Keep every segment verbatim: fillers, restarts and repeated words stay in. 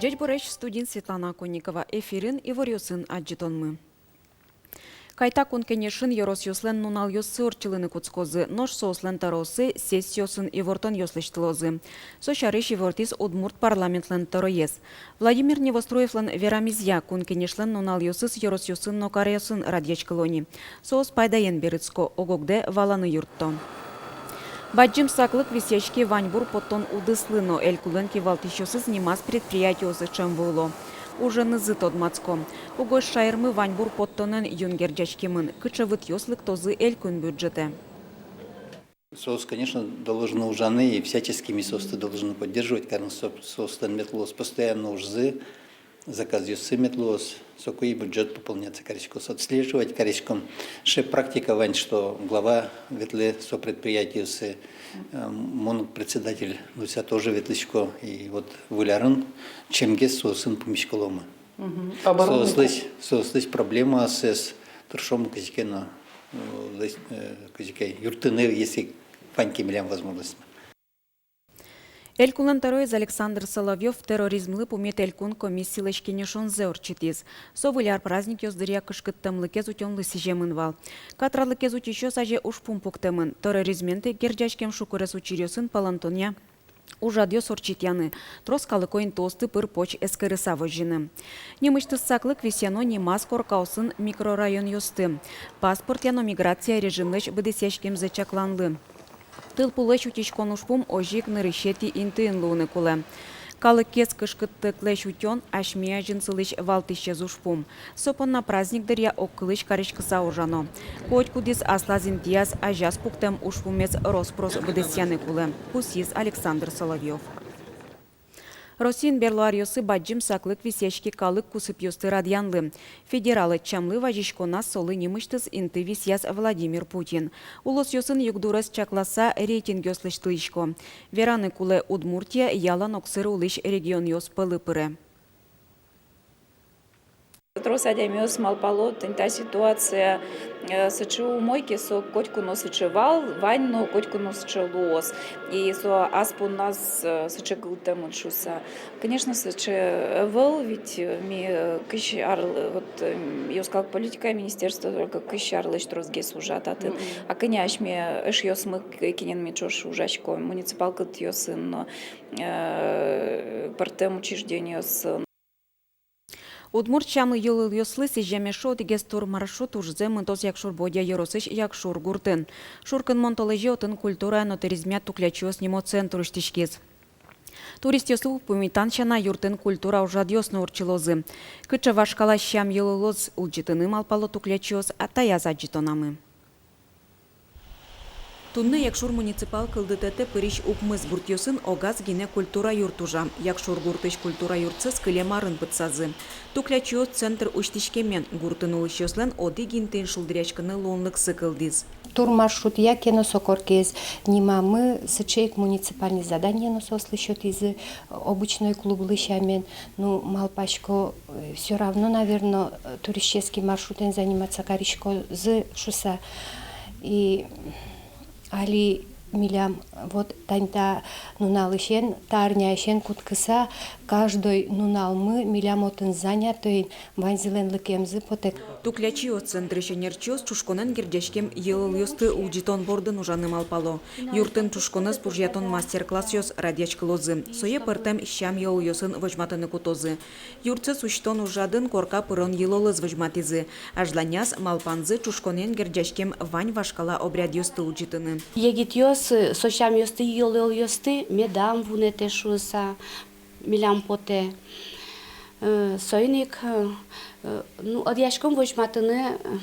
Ӟечбуресь! Студиын Светлана Оконникова. Эфирын иворъёсын адӟытонмы. Кайта Кун Кенешын ёросъёслэн нуналъёссы ортчылыны кутскозы, нош соослэн тӧроосы сессиосын ивортонъёс лэсьтылозы. Со сярысь ивортӥз Удмурт парламентлэн тӧроез. Владимир Невоструевлэн верамезъя, Кун Кенешлэн нуналъёсыз ёросъёсын но каръёсын радъяськыло ни. Соос пайдаен берытско, ог-огдэ валаны юртто. Бадӟым саклык висъяське ваньбур поттон удыслы но. Элькунлэн кивалтӥсьёсыз нимаз предприятиосы ӵем вуыло, уженызы тодматско. Угось шаермы ваньбур поттонэн юн герӟаськемын. Кыӵе вытъёс лыктозы элькун бюджетэ? Соос, конечно, должны ужаны, и всячески ми соосты должны поддерживать, конечно, со-, соослэн мед луоз постоянно ужзы, заказъёссы мед луоз, соку и бюджет пополняться кариськоз, отслеживать кариськом. Сыӵе практика вань, что глава ветлэ со предприятиосы, э, мон председатель луыса тоже ветлӥсько, и вот выль арын ӵемгес соосын пумиськыломы. Мгм. Оборудование. Соослэсь, соослэсь проблемаоссэс тыршомы кызьы ке но, э, лэсь-, э, кызьы ке юрттыны, если вань ке милям возможностьмы. Элькунлэн тӧроез Александр Соловьёв терроризмлы пумит элькун комиссилэсь кенешонзэ ортчытӥз. Со Выль ар праздникъёс дыръя кышкыттэмлыкез утёнлы сӥземын вал. Катрадлыкез утисьёс азе ужпум пуктэмын: терроризмен герӟаськем шукурес учыръёсын палэнтонъя ужрадъёс ортчытъяны, трос калыко интыосты пыр-поч эскерыса возьыны. Нимысьтыз саклык висъяно нимаз коркаосын микрорайонъёсты, паспортъя но миграция режимлэсь быдэсъяськемзэ чакланлы. Тылпулэсь утиськон ужпум озьы ик нырысетӥ интыын луыны кулэ. Калыкез кышкыттыклэсь утён — асьме азьын сылӥсь валтӥсез ужпум. Со понна праздник дыръя огкылысь кариськыса ужано. Котькудӥз аслаз интыяз азяз пуктэм ужпумез рос-прос быдэсъяны кулэ, пусйиз Александр Соловьёв. Россиын берло аръёсы бадӟым саклык висъяське калык кусыпъёсты радъянлы. Федерал ӧтчамлы вазиськоназ солы нимысьтыз инты висъяз Владимир Путин. Улосъёсын югдурез чакласа рейтингъёс лэсьтылӥсько. Вераны кулэ, Удмуртия ялан огсыр улӥсь регионъёс пӧлы пыре. Трос адямиос малпало, тӥни та ситуация, э, сыӵе умой ке, со котьку но сыӵе вал, вань но котьку но сыӵе луоз. И со ас понназ, э, сыӵе кылдытэмын шуыса. Конечно, сыӵе ӧвӧл, ведь, э, ми, э, кызь ар, э, вот, э, йӧскалык политикая министерство только кызь арлэсь тросгес ужа татын. Мгм. А кӧня асьме эшъёсмы, к-, кинэн ми ӵош ужаськом, муниципал кылдытэтъёсын но, э, пӧртэм учреждениосын. Удмурт сям-йылолъёслы сӥзем эшшо одӥгез турмаршрут ужзэ мытоз Якшур-Бӧдья ёросысь Якшур гуртын. Шуркынмон толэзе отын «Культурая но туризмъя туклячиос» нимо центр усьтӥськиз. Туристъёслы пумитан сяна, юртын культура ужрадъёс но ортчылозы. Кыӵе вашкала сям-йылолъёс улӟытыны малпало туклячиос, а таяз адӟытонамы. Туннэ Якшур муниципал кылдытэтэ пырись укмыс гуртъёсын огаз гинэ культура юрт ужа. Якшур гуртысь культура юртсэс кылем арын пытсазы. Туклячиос центр усьтӥськемен, гуртын улӥсьёслэн одӥг интыын шулдыръяськыны луонлыксы кылдӥз. Турмаршрутъя ке но со коркаез нимамы, сыӵе ик муниципальной задание но соослы сётӥзы, обычной клублы сямен. Ну, малпасько, э, всё равно, наверно, э, туристический маршрутэн заниматься кариськозы шуыса. И али милям вот тани та нуналысен, та арняысен кутскыса, каждой нуналмы милям отын занятоен ваньзылэн лыкемзы потэ. Туклячиос центрысь ӧнерчиос ӵушконэн герӟаськем йылолъёсты улӟытон бордын ужаны малпало. Юртын ӵушконэз пужъятон мастер-классъёс радъяськылозы. Сое пӧртэм сям-йылолъёсын возьматыны кутозы. Юртсэс усьтон ужрадын корка пырон йылолэз возьматӥзы. Азьланяз малпанзы — ӵушконэн герӟаськем вань вашкала обрядъёсты улӟытыны. Егитъёс, э, со сямъёсты, йылолъёсты медам вунэтэ шуыса, милям потэ. Э, соин ик, э, э, ну, ӧдъяськом возьматыны, э,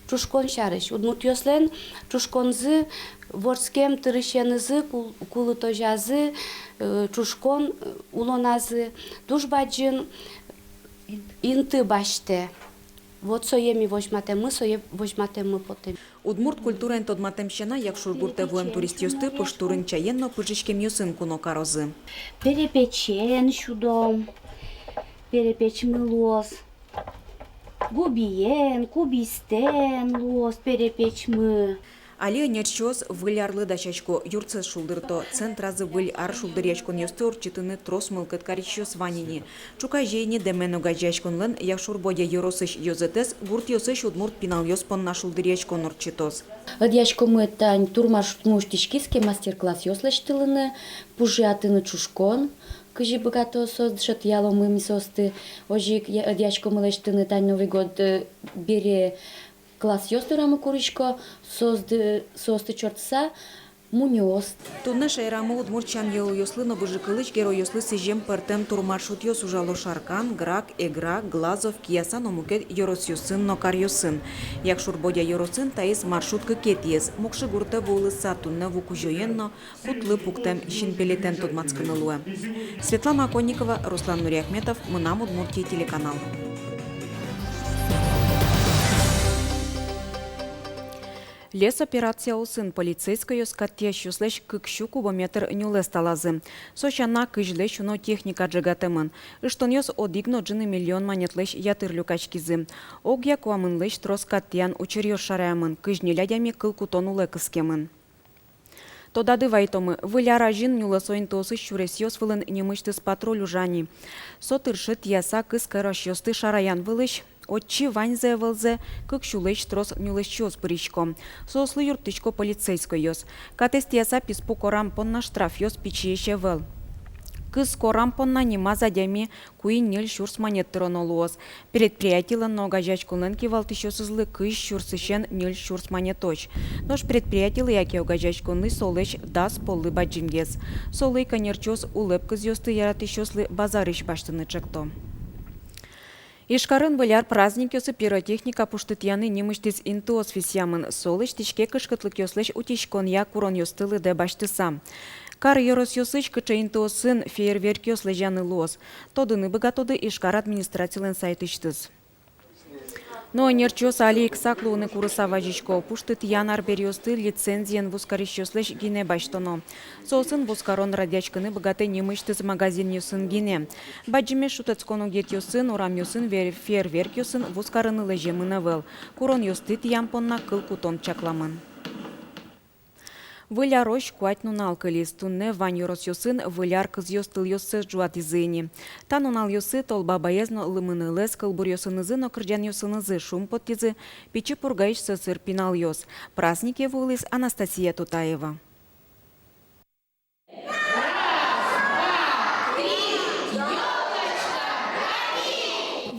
ӵушкон сярысь. Удмуртъёслэн ӵушконзы вордскем дырысенызы, кул-, кулытозязы, э, ӵушкон, э, улоназы туж бадӟым инты басьтэ. Вот сое ми возьматэммы, сое возьматэммы потэ. Удмурт культураен тодматэм сяна, Якшур гуртэ вуэм туристъёсты пуштурын чаен но пыжиськемъёсын куно карозы. Перепечен сюдом, перепечмы луоз. Губиен, кубистэн луоз перепечмы. Али ӧнерчиос Выль арлы дасясько, юртсэс шулдырто. Центразы Выль ар шулдыръяськонъёсты ортчытыны трос мылкыд карисьёс вань ини. Ӵуказе ини дэмен огазеяськонлэн Якшур-Бӧдья ёросысь ёзэтэз гуртъёсысь удмурт пиналъёс понна шулдыръяськон ортчытоз. Ӧдъяськомы тань турмаршрутмы усьтӥськиз ке мастер-классъёс лэсьтылыны, пужъятыны ӵушкон, кызьы быгато соос, дышетъяломы ми соосты. Озьы ик я-, ӧдъяськомы лэсьтыны тань Новый год, э, бере классъёс дорамы курисько, соосты, соосты ӵортыса мунёос. Туннэ шаерамы удмурт сям-йылолъёслы но выжыкылысь геройёслы сӥзем пӧртэм турмаршрутъёс ужало. Шаркан, Грак, Эгра, Глазов, Кияса но мукет ёросъёсын но каръёсын. Якшур-Бӧдья ёросын таиз маршрут кыкетӥез. Мукши гуртэ вуылыса, туннэ ву кузёен но кутлы пуктэм синпелетэн тодматскыны луэ. Светлана Оконникова, Руслан Нуриахметов, «Мынам Удмуртие» телеканал. Лесоперация улсын полицейскойёс кат тӥясьёслэсь кык сю кубометр нюлэс талазы. Со сяна, кызьлэсь уно техника ӝегатэмын. Ыштонъёс одӥг но ӝыны миллион манетлэсь ятыр люкаськизы. Огъя куамынлэсь трос кат тӥян учыръёс шараямын, кызь ньыль адями кыл кутон улэ кыскемын. Тодады вайтомы: Выль ар азьын нюлэсо интыосысь сюресъёс вылын нимысьтыз патруль ужа ни. Со тырше тӥяса кыс карисьёсты шараян вылысь. Отчы ваньзэ ӧвӧлзэ кык сюлэсь трос нюлэсчиос пырисько. Соослы юрттӥсько полицейскойёс. Катэз тӥяса писпу корам понна штрафъёс пичиесь ӧвӧл. Кыс корам понна нимаз адями куинь-ньыль сюрс манет тыроно луоз. Предприятилэн но огазеяськонлэн кивалтӥсьёсызлы кызь сюрсысен ньыль сюрс манетозь. Нош предприятилы яке огазеяськонлы солэсь дас поллы бадӟымгес. Солы ик ӧнерчиос улэп кызъёсты яратӥсьёслы базарысь басьтыны чекто. Ижкарын Выль ар праздникъёсы пиротехника пуштытъяны нимысьтыз интыос висъямын. Со лэсьтӥське кышкытлыкъёслэсь утиськонъя куронъёсты лыдэ басьтыса. Кар ёросъёсысь кыӵе интыосын фейерверкъёс лэзьяны луоз, тодыны быгатоды Ижкар администрацилэн сайтысьтыз. Но ӧнерчиос али ик сак луыны курыса вазисько: пуштытъян арбериосты лицензиен вузкарисьёслэсь гинэ басьтоно. Соосын вузкарон радъяськыны быгатэ нимысьтыз магазинъёсын гинэ. Бадӟымесь шутэтскон угетъёсын, урамъёсын вер-, фейерверкъёсын вузкарыны лэземын ӧвӧл. Куронъёсты тӥям понна кыл кутон чакламын. Выль арозь куать нунал кылиз. Туннэ вань ёросъёсын Выль ар кызъёс тылъёссэс ӝуатӥзы ини. Та нуналъёсы Тол Бабаез но Лымынылэз кылбуръёсынызы но кырӟанъёсынызы шумпоттӥзы Пичи Пургаысь Сӧсыр пиналъёс. Празднике вуылӥз Анастасия Тутаева.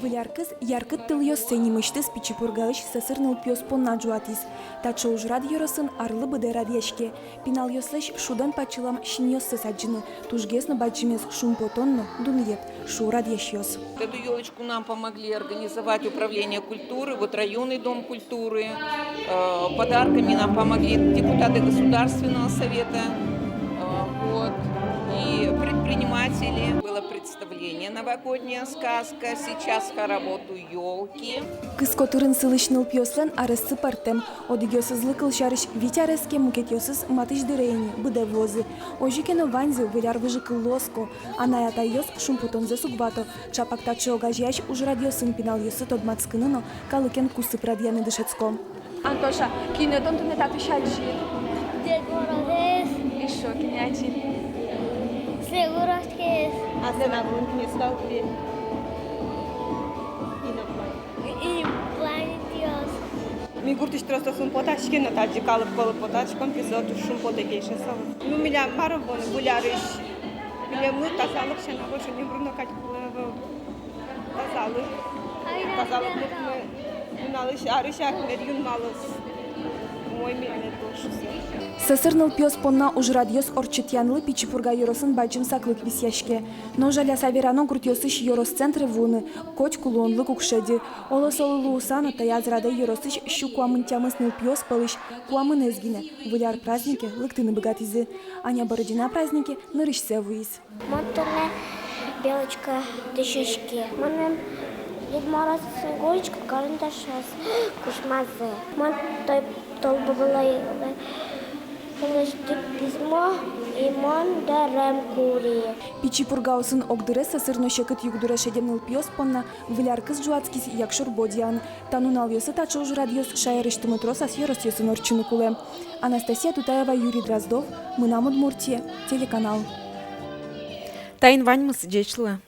Выль ар кыз «Яркыт тылъёссэ» нимысьтыз Пичи Пургаысь Сӧсыр нылпиос понна ӝуатӥз. Таӵе ужрад ёросын арлы быдэ радъяське. Пиналъёслэсь шудэн пачылам синъёссэс адӟыны тужгес но бадӟымез шумпотон но дунъет, шуо радъясьёс. Эту ёлочку нам помогли организовать управление культуры, вот районный дом культуры. Э, подарками нам помогли депутаты Государственного совета. Э, вот. И предприниматели. Было представление «Новогодняя сказка». Сейчас хоровод у ёлки. Кыз котырын сылӥсь нылпиослэн арессы пӧртэм. Одӥгъёсызлы, кылсярысь, вить арес ке, мукетъёсыз матысь дыре ини, быдэ вуозы. Озьы ке но, ваньзы Выль ар выжыкыл луоз ко. Анай-атайёс шумпотонзэс уг вато. Чапак таӵе огазеясь ужрадъёсын пиналъёсты тодматскыны но калыкен кусып радъяны дышетско. Антоша, кинэ тон туннэ татысь адӟид? Дед Морозэз. Эшшо кинэ адӟид? Снегурочкаез. А Снегурочкаез. И планетъёс. Ми гуртысь трос-трос ум потаське но, татчы калык пӧлы потаськом, пе, со туж шумпотэ, кельше со. Ну, милям мар-о бон, Выль арысь. Милемлы тазалык сяна больше нимруно кадь кулэ ӧвӧл. Тазалык. Тазалык муртмы нуналысь, арысь ар мед юнмалоз. Умой мед луоз шуыса. Сӧсыр нылпиос понна ужрадъёс ортчытъянлы Пичи Пурга ёросын бадӟым саклык висъяське. Но жаляса верано, гуртъёсысь ёрос центры вуыны котьку луонлык уг шеды. Оло, солы луыса но, таяз радэ ёросысь сю куамын тямыс нылпиос пӧлысь куамынэз гинэ Выль ар празднике лыктыны быгатӥзы. Аня Бородина празднике нырысьсэ вуиз. Мон туннэ белочка дышетске. Мыным Дед Мороз, Снегурочка карандашез кушмазы. Мон Тол-, Тол Бабаелы Лэсьтӥ письмо, и мон дэрем кури. Пичи Пургаосын огдыре сӧсыр но секыт югдуре шедем нылпиос понна выль ар кыз ӝуатскиз Якшур-Бӧдья ёросын. Та нуналъёсы таӵе ужрадъёс шаерысьтымы трос ёросъёсын ортчыны кулэ. Анастасия Тутаева, Юрий Дроздов, «Мынам Удмуртие» телеканал. Таин ваньмыз, ӟеч луэ.